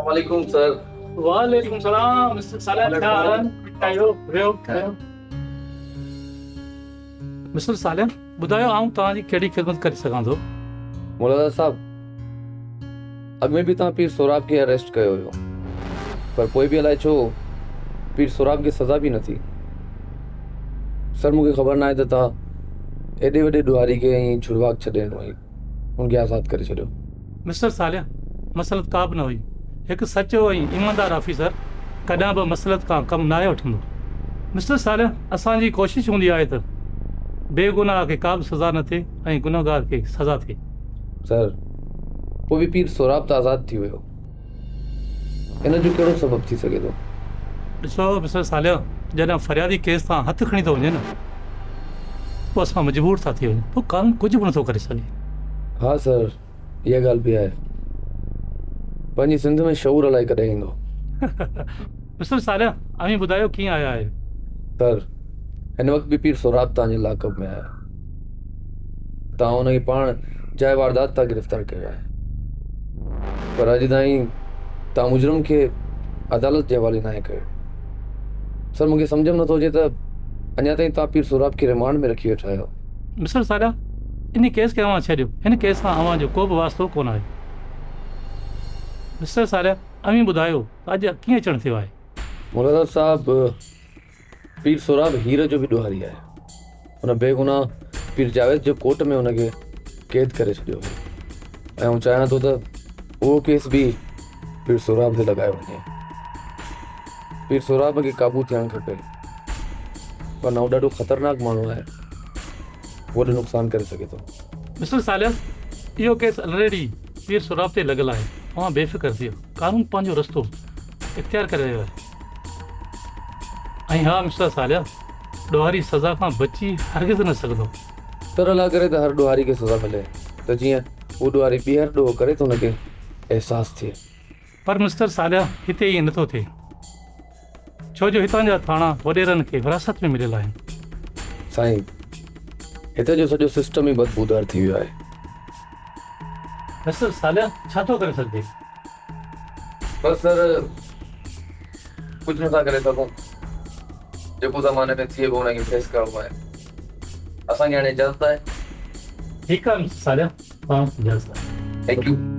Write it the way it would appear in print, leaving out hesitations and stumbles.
السلام عليڪم سر. وعليڪم السلام مسٽر صالح ڇا حال آهن؟ ٺيڪ آهيو؟ ويهو ويهو. مسٽر صالح ٻڌايو آئون توهان جي ڪهڙي خدمت ڪري سگهان ٿو؟ مولانا صاحب اڳ ۾ به توهان پير سهراب کي اريسٽ ڪيو هيو پر پوء به الائي ڇو پير سهراب کي سزا به نه ٿي. سر مون کي خبر ناهي ته توهان ايڏي وڏي ڏوهاري کي ائين ڇڙواڳ ڇڏي ڏنو ۽ ان کي آزاد ڪري ڇڏيو. مسٽر صالح مصلحت ڪا به نه هئي. هڪ سچو ۽ ايماندار آفيسر ڪڏهن به مصلحت کان ڪم ناهي وٺندو. مسٽر صالح اسان جي ڪوشش هوندي آهي ته بي گناهه کي ڪا به سزا نه ٿئي ۽ گنهگار کي سزا ٿئي. سر، پوء به پير سهراب ته آزاد ٿي ويو. ان جو ڪهڙو سبب ٿي سگهي ٿو؟ ڏسو مسٽر صالح، جڏهن فريادي ڪيس تان هٿ کڻي ٿو وڃي نه، پوء اسان مجبور ٿا ٿي وڃون، پوء قانون ڪجهه به نٿو ڪري سگهي. ها سر، اها ڳالهه به آهي. پنهنجي سنڌ ۾ شعور الائي ڪڏهن ايندو. مسٽر صالح، اوهين ٻڌايو ڪيئن آيا آهيو؟ سر، هن وقت به پير سهراب توهان جي لاڪ اپ ۾ آهي. توهان ان کي پاڻ جاء واردات تان گرفتار ڪيو آهي پر اڄ تائين توهان مجرم کي عدالت جي حوالي ناهي ڪيو. سر مون کي سمجهه ۾ نٿو اچي ته اڃا تائين توهان پير سهراب کي رمانڊ ۾ رکي ويٺا آهيو. مسٽر صالح انهي ڪيس کي اوهان ڇڏيو هن ڪيس سان اوهان جو ڪو به واسطو ڪونه آهي. مسٽر صالح اوهين ٻڌايو ته اڄ ڪيئن اچڻ ٿيو آهي؟ مولانا صاحب پير سهراب هير جو به ڏوهاري آهي. هن بيگناهه پير جاويد جي ڪوٽ ۾ هن کي قيد ڪري ڇڏيو هو ۽ آئون چاهيان ٿو ته اهو ڪيس به پير سهراب تي لڳايو وڃي. پير سهراب کي قابو ٿيڻ کپي پر نه هو ڏاڍو خطرناڪ ماڻهو آهي. وڏو نقصان ڪري سگهي ٿو. مسٽر صالح اهو ڪيس الريڊي پير سهراب تي لڳل آهي. اوهان بي فڪر ٿيو. قانون پنهنجو رستو اختيار ڪري رهيو آهي. ۽ ها مسٽر صالح ڏوهاري سزا کان بچي هرگز نه سگهندو. سر الله ڪري ته هر ڏوهاري کي سزا ملي ته جيئن هو ڏوهاري ٻيهر ڏوهه ڪري ته هن کي احساس ٿئي. پر مسٽر صالح هتي ائين نٿو ٿئي ڇو جو هتان جا ٿاڻا وڏيرن کي وراثت ۾ مليل آهن. سائين هتي جو سڄو سسٽم ئي بدبودار ٿي ويو آهي. مسٽر صالح ڇا ٿو ڪري سگهجي؟ بس سر ڪجهه نٿا ڪري سگهون جيڪو زماني ۾ ٿئي پيو ان کي فيس ڪرڻو آهي اسان کي هاڻي اجازت آهي. ٺيڪ آهي مسٽر صالح توهان کي اجازت آهي. Thank you.